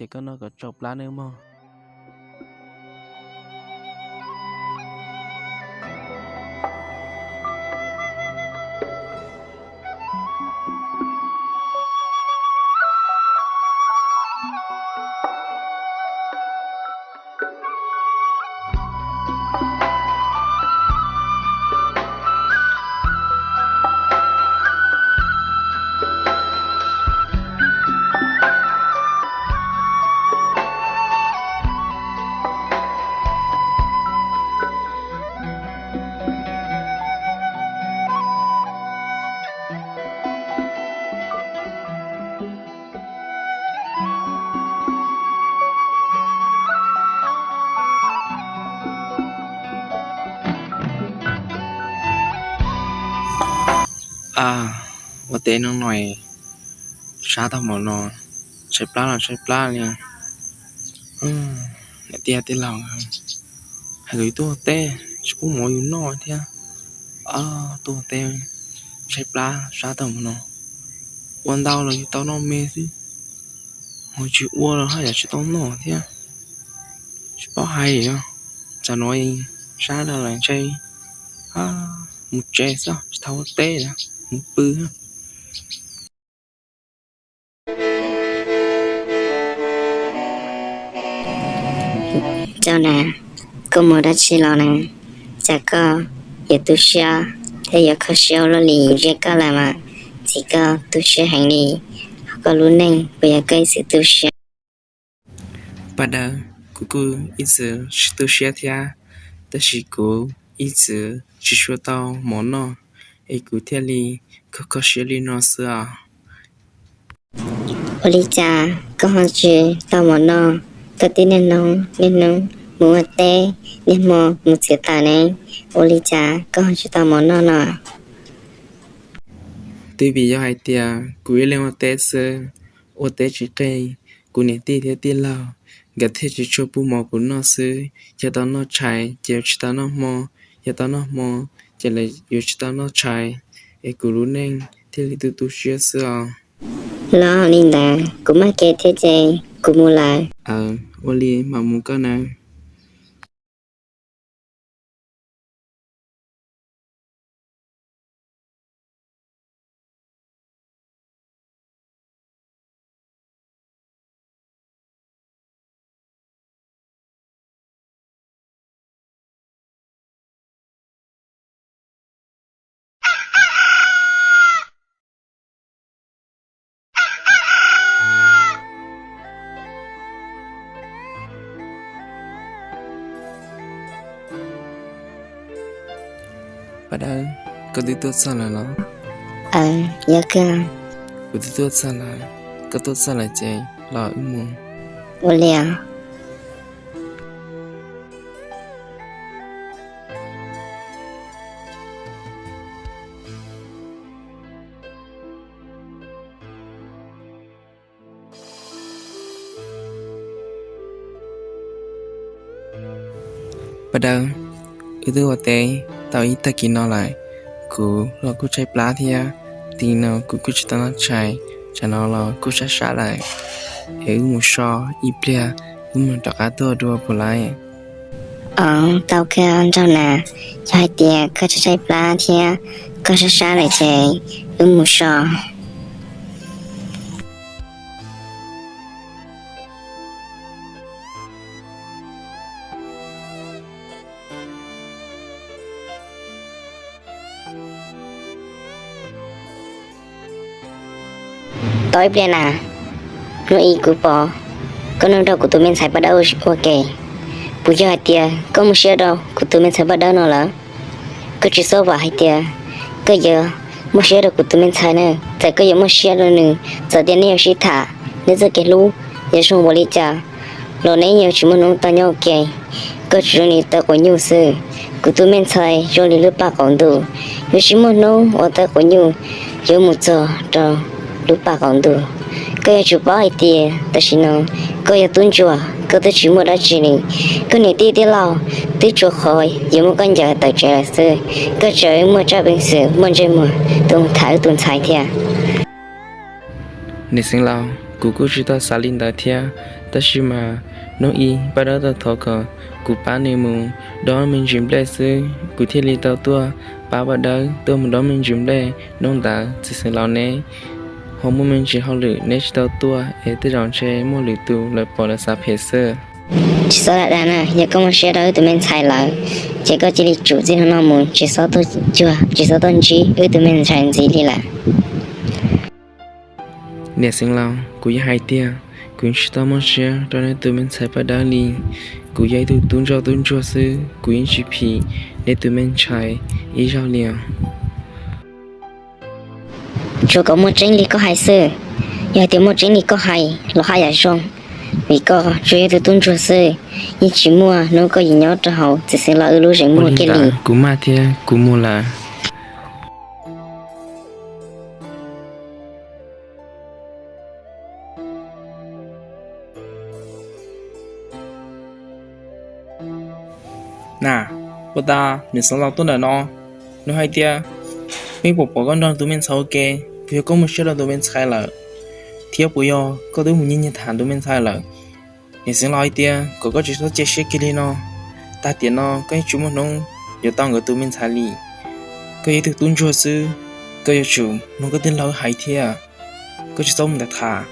ces koj noj kom tsau plab nawb mog. Ua teb no no, sab tag mov no, tshaib plab los tshaib plab li. Niam tij tij laug, hais tias yus tuaj ua teb tsis pub mov yus noj thiab. Tuaj ua teb tshaib plab sab tag mov no, ua ntau los yus tau noj me xwb, ho tsis ua los haj yam tsis tau noj thiab. Tsis paub hais li os, tsam no sab tag lawm ntshe mus tsev xwb tsis tau ua teb lawm, mus pw. Cov na, koj mus dab tsi los na? Cas koj yuav tu siab thiab yuav kho siab ua luaj li? Ze koj lawm mas txiv koj tu siab heev li. Ho koj lub neej puas yog koj ib txwm tu siab? Paj Dawb, kuv kuj ib txwm tu siab thiab, tab sis kuv ib txwm tsis tshua tau mov noj, es kuv thiaj li kho kho siab li no xwb os. Ua li cas koj ho tsis tau mov noj? Koj twb niaj hnub niaj hnub mus ua teb, niaj hmo mus txiav taws ne, ua li cas koj ho tsis tau mov noj no? Twb vim yog hais tias kuv ib leeg ua teb xwb, ua teb tsis qeej, kuv niam tij thiab tij laug nkawd thiaj tsis tshua pub mov kuv noj xwb. Yog tau noj tshais ces yuav tsis tau noj hmo, yog tau noj hmo ces yuav tsis tau noj tshais, es kuv lub neej thiaj li tu tu siab xwb os. Los li ntawd kuv maj kev thiab ces kuv mus lawm. Ua li mam mus koj nawb. Paj Dawb, koj twb tuaj txog lawm los? Yog kawg. Kuv twb tuaj txog lawm, koj tuaj txog lawm ces los wb mus. Ua li os. Paj Dawb, wb twb ua teb tau ib tag kis no lawm, kuv los kuj tshaib plab thiab, tim no kuv kuj tsis tau noj tshais, tsam no los kuj sab sab lawm, es wb mus so ib pliag, wb mam rov qab tuaj dua puas laib? Os, tau kawg Nraug Nas, yog hais tias koj tshaib tshaib plab thiab koj sab sab lawm ces wb mus so. Tau ib pliag na, hnub ib kuv pom koj nug rau kuv tus me ntxhais Paj Dawb ua ke. Puas yog hais tias koj muaj siab rau kuv tus me ntxhais Paj Dawb no lawm? Koj tsis txhob vam hais tias koj yuav muaj siab rau kuv tus me ntxhais na. Txawm koj yuav muaj siab rau nws, txawm tias nej yuav sib tham, nej txoj kev hlub yuav zoo npaum li cas los neb yeej tsis muaj hnub tau nyob ua ke. Koj tsuas zoo li tawv quav nyuj xwb. Kuv tus me ntxhais zoo li lub paj qaum ntuj, yuav tsis muaj hnub uas tawv quav nyuj yuav mus txog rau lub paj qaum ntuj. Koj yuav tsum paub hais tias tam sim no koj yog tub ntsuag, koj twb tsis muaj dab tsi li. Koj niam tij tij laug twb tsuas qhov yuav muab koj ncaws tawm tsev lawm xwb. Koj tseem muaj tsaj peev xwm muaj ntsej muag tuaj tham wb tus ntxhais thiab. Niam Xeev Laus, kuv kuj tsis tau xav li ntawd thiab, Tab sis mas hnub ib Paj Dawb tau thov kom kuv pab nws mus dob me ntsis nplej xwb, kuv thiaj li tau tuaj pab Paj Dawb tuaj mus dob me ntsis nplej. Hnub ntawd txiv xeev laus neb ho muaj me ntsis hauj lwm neb tsis tau tuaj es tej zaum ntshe muaj lwm tus lawv pom lawv xav phem xwb. Tsis txhob dag dag na, yog koj muaj siab rau wb tus me ntxhais lawm, ces koj cia li tsum txij hnub no mus tsis txhob tuaj cuag tsis txhob tuaj ntsib wb tus me ntxhais ntxiv li lawm. Niam xeev laus, kuv yeej hais tiag, kuv tsis tau muaj siab rau neb tus me ntxhais Paj Dawb li. Kuv yog ib tug tub ntsoj tub ntsuag xwb, kuv yeej tsis phim neb tus me ntxhais ib zaug li os. Tsuas kom muaj tseeb li koj hais xwb. Yog hais tias muaj tseeb li koj hais los haj yam zoo, vim koj tsuas yog ib tug tub ntsuag xwb, yeej tsis muaj hnub koj yuav nyob rau hauv txiv xeev laus wb lub zeem muag kiag li. Kuv maj thiab, kuv mus lawm. Na, puas tas niam xeev laus tuaj ntawm no, nws hais tias, peb puas pom koj nrog tus me ntxhais ua ke, puas yog koj muaj siab rau tus me ntxhais lawm, thiab puas yog koj twb mus nyiag nyiag tham tus me ntxhais lawm? Niam xeev laus hais tias kom koj tsis txhob cia siab kiag li no, tag tiam no koj yeej tsis muaj hnub yuav tau nkawd tus me ntxhais li. Koj yog ib tug tub ntsuag xwb, koj yuav tsum mloog koj tij laug hais thiab, koj tsis txhob mus ntawm tham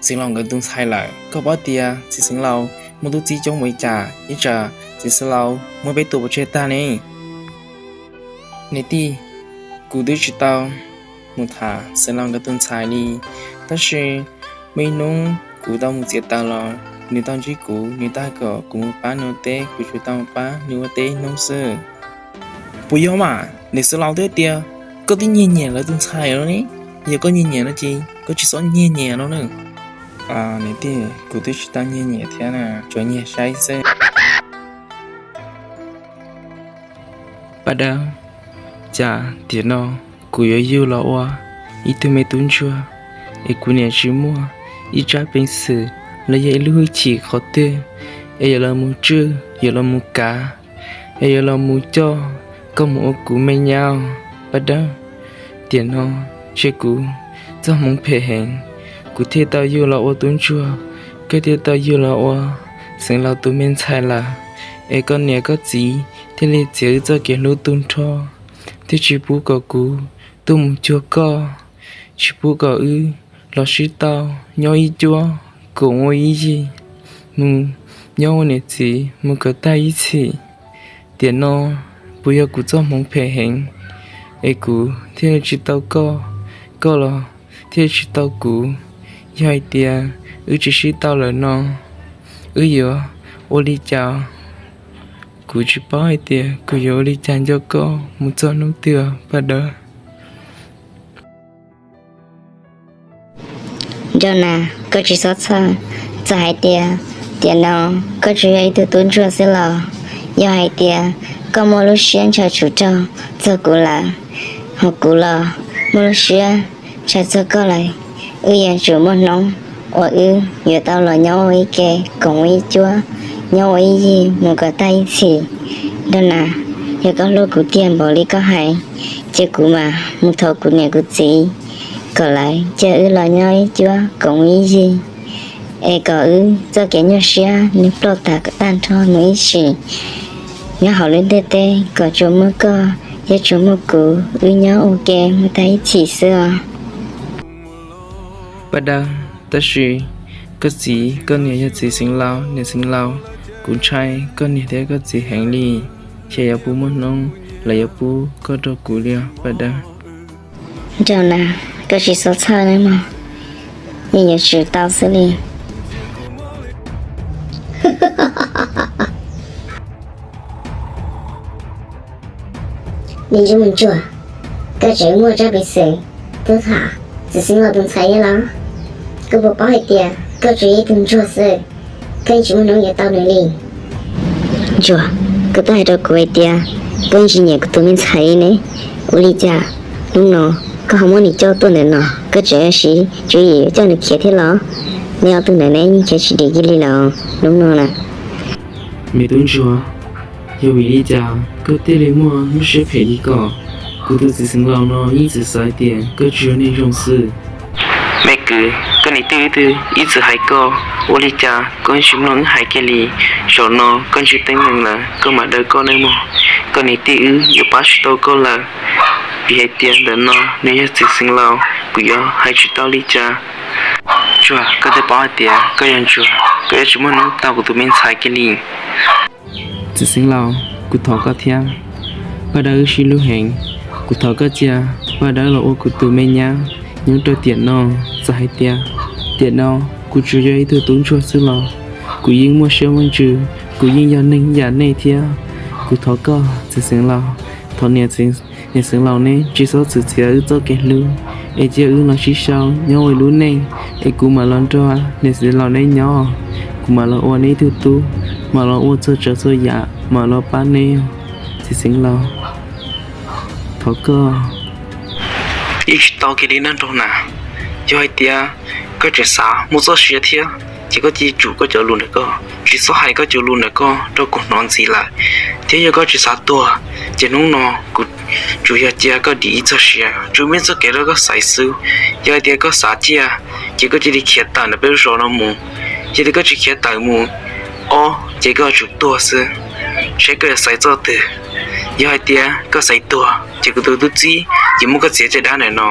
xeev laus nkawd tus ntxhais lawm. Koj paub tias txiv xeev laus muaj tub txib coob npaum li cas, ib tsam txiv xeev laus muab peb tua pov tseg tag ne. Niam tij, kuv twb tsis tau mus tham xeev laus nkawd tus ntxhais li, tab sis muaj ib hnub kuv tau mus txiav taws los nws tau ntsib kuv, nws tau hais kom kuv mus pab nws ua teb, kuv tsuas tau mus pab nws ua teb ib hnub xwb. Puas yog mas? Niam xeev laus twb tias koj twb nyiag nyiam lawv tus ntxhais no ne, yog koj nyiag nyiam no ces koj tsis txhob nyiag nyiam no na. Niam tij, kuv twb tsis tau nyiag nyiam thiab na, tsuas nyiag saib xwb. Paj Dawb, cas tiam no kuv yuav yug los ua ib tug me tub ntsuag, es kuv niam tsis muaj ib tsab peev xwm los yog ib lub hwj chim qhov twg es yuav los mus tswj, yuav los mus kav, es yuav los mus coj koj mus ua kuv me nyab. Paj Dawb, tiam no ntshe kuv txoj hmoov phem heev, kuv thiaj tau yug los ua tub ntsuag, koj thiaj tau yug los ua xeev laus tus me ntxhais lawm, es koj niam koj txiv thiaj li txiav wb txoj kev hlub tu nrho, thiaj tsis pub kom kuv tuaj mus cuag koj, tsis pub kom wb los sib tau nyob ib cuab koom ua ib yig, mus nyob ua niam txiv mus kom tag ib txhis. Tiam no puas yog kuv txoj hmoov phem heev es kuv thiaj li tsis tau koj, koj los thiaj li tsis tau kuv? Yog hais tias wb tsis sib tau lawm no, wb yuav ua li cas? Kuv tsis paub hais tias kuv yuav ua li cas nco koj mus txog hnub twg, Paj Dawb. Nraug Nas, koj tsis txhob txhawj. Txawm hais tias tiam no koj tsuas yog ib tug tub ntsuag xwb los, yog hais tias koj muaj lub siab ntshaw tshua raug txog kuv lawm, ho kuv los muaj lub siab ntshaw txog koj lawm, wb yuav tsum muaj hnub uas wb yuav tau los nyob ua ib ke koom ua ib cuab, nyob ua ib yig mus kom tag ib txhis. Nraug Nas, yog koj hlub kuv tiag npaum li koj hais, ces kuv mam mus thov kuv niam kuv txiv kom lawv cia wb los nyob ib cuab koom ua ib yig, es kom wb txoj kev nyuaj siab nws ploj tas kom tag nrho mus ib sim. Nyob hauv lub ntiaj teb kom tsuas muaj koj thiab tsuas muaj kuv, wb nyob ua ke mus tag ib txhis xwb os. Paj Dawb, tab sis koj txiv koj niam yog txiv xeev laus niam xeev laus, kuv ntshai koj niam thiab koj txiv heev li, ces yuav puas muaj hnub lawv yuav pub koj rau kuv li os Paj Dawb. Nraug Nas, koj tsis txhob txhawj nawb mog, yeej yuav tsum tau xwb li. Me ntsuag, koj tseem muaj tsab peev xwm tuaj tham txiv xeev laus tus ntxhais thiab los? Koj puas paub hais tias koj tsuas yog ib tug ntsuag xwb, koj yeej tsis muaj hnub yuav tau nws li. Ntsuag, koj twb hais rau kuv hais tias koj yeej tsis nyiam kuv tus me ntxhais li ne, ua li cas hnub no koj ho muab nws coj tuaj ntawm no? Koj tseem siv tswv yim yuav coj nws khiav thiab los? Nej ob tug ntawm no yeej khiav tsis dim kiag li los hnub no na. Me tub ntsuag, yog vim li cas koj thiaj li muaj lub siab phem li ko? Kuv tus txiv xeev laus no yeej txawm xav hais tias koj tsuas yog neeg zoo xwb. Me kwv, koj niam tij wb twb ib txwm hais koj, ua li cas koj tsis mloog wb hais kiag li? Zaum no koj ntsib teeb meem lawm, koj mam daws koj nawb mog. Koj niam tij wb yuav pab tsis tau koj lawm, vim hais tias ntawm no nws yog txiv xeev laus, kuv yuav hais tsis tau li cas. Ntsuag, koj twb paub hais tias koj yog ntsuag, koj yuav tsis muaj hnub tau kuv tus me ntxhais kiag li. Txiv xeev laus, kuv thov koj thiab. Paj Dawb wb sib hlub heev, kuv thov koj cia Paj Dawb los ua kuv tus me nyab nyob rau tiam no. Txawm hais tias tiam no kuv tsuas yog ib tug tub ntsuag xwb los kuv yeej muaj siab muaj ntsws, kuv yeej yog neeg yam nej thiab. Kuv thov koj txiv xeev laus, thov niam xeev laus neb tsis txhob txwv txiav wb txoj kev hlub, es cia wb los sib sau nyob ua ib lub neej, es kuv mam los nrog niam xeev laus neb nyob, kuv mam los ua neb ib tug tub, mam los ua txhua tsav txhua yam, mam los pab neb. Txiv xeev laus, thov koj. Yeej tsis tau kiag li nawb nraug nas. Yog hais tias koj tseem xav muaj txoj sia thiab, ces koj cia li tsum koj cov lus ntawm koj, tsis txhob hais koj cov lus ntawm koj rau kuv hnov ntxiv lawm. Thiab yog koj tsis xav tuag, ces hnub no kuv tsuas yog cia koj dim ib txoj sia, tsuas muaj ib txoj kev rau koj xaiv xwb. Yog hais tias koj xav ciaj, ces koj cia li khiav tawm ntawm peb lub zos no mus. Yog tias koj tsis khiav tawm mus, ob ces koj tsum tuag xwb, saib koj yuav xaiv txoj twg. Yog hais tias koj xaiv tuag, ces kuv tus tub txib ces muab koj txiav caj dab ntawm no,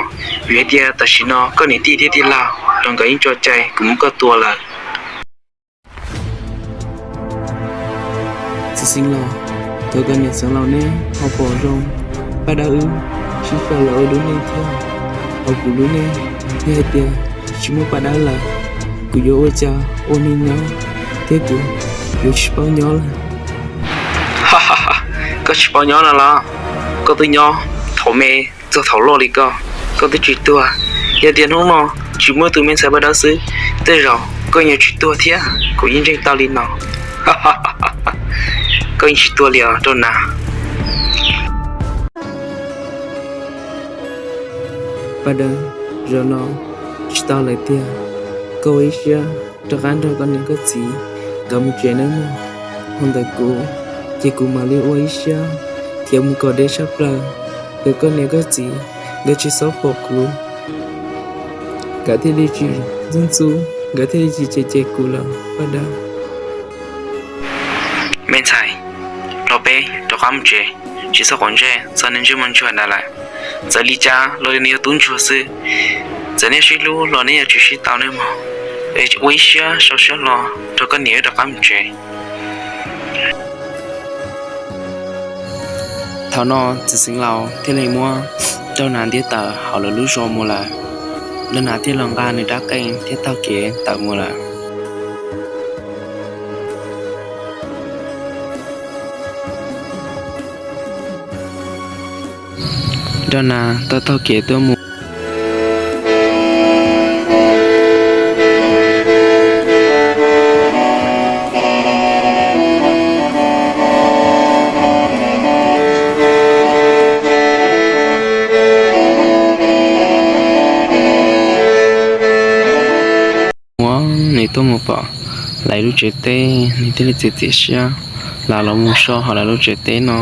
vim hais tias tam sim no koj niam tij thiab tij laug los nkawd yeej tso cai kuv muab koj tua lawm. Txiv xeev laus, thov kom niam xeev laus neb ho pom zoo Paj Dawb wb sib sau los ua lub neej thiab. Hauv kuv lub neej, yog hais tias tsis muaj Paj Dawb lawm, kuv yuav ua cas ua neej nyob, thiab kuv yuav tsis paub nyob lawm. Koj tsis paub nyob no los? Koj twb nyob thaum me txog thaum loj li koj, koj twb tsis tuag. Yog tias hnub no tsis muaj tus me ntxhais Paj Dawb xwb, tej zaum koj yuav tsis tuag thiab, kuv yeej ntseeg tau li no. Koj yeej tsis tuag li os nraug nas. Paj Dawb, zaum no tsis tau lawm tiag, koj ua ib siab rov qab nrog koj niam koj txiv nkawd mus tsev nawb mog. Ho ntawm kuv, ces kuv mam li ua ib siab khiav mus kom deb tshaj plaws, kom koj niam koj txiv nkawd tsis txhob pom kuv, nkawd thiaj li tsis ntxub ntxub, nkawd thiaj li tsis cem cem kuv lawm Paj Dawb. Me ntxhais, los peb rov qab mus tsev, tsis txhob quav ntsej txog niag ntsej muag ntsuag ntawd lawm. Txawm li cas los nws yog tub ntsuag xwb, txawm nej sib hlub los nej yuav tsum sib tau nawb mog. Ua ib siab sau siab hlo nrog koj niam wb rov qab mus tsev. Thaum no txiv xeev laus thiaj li muab nraug nas ntiab tawm hauv lawv lub zos mus lawm. Nraug nas thiaj los nqa nws rab qeej thiab taug kev tawm mus lawm. Nraug nas taug taug kev tuaj mus. Ua, nws tuaj mus pom lawv lub tsev teb, nws thiaj li txiav txim siab los los mus so hauv lawv lub tsev teb no.